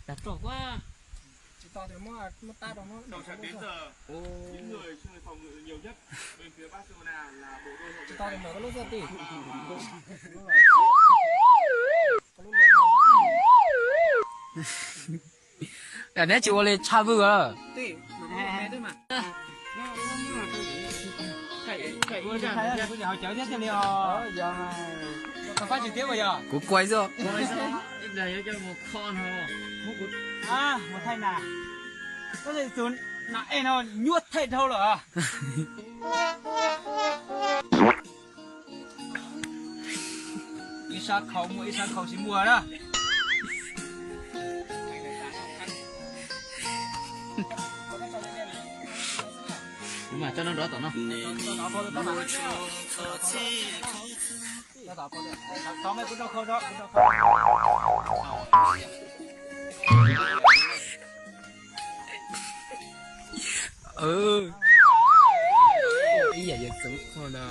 Tag roj quá. Tsis tau tias muab, muab tab rau muab. Ôi, tsis tau tias ntawm koj lub xwb tij. Neb tsis ua li tshaj vwj os. Kuv kuaj xwb. Mus thaij na. Tab sis tus nam ej no nyuaj thaij dhau lawm. Ib sab khau muaj ib sab khau tsis muaj na. Kuv mam coj no rov tom no. Ib yam yog txoov qhov no.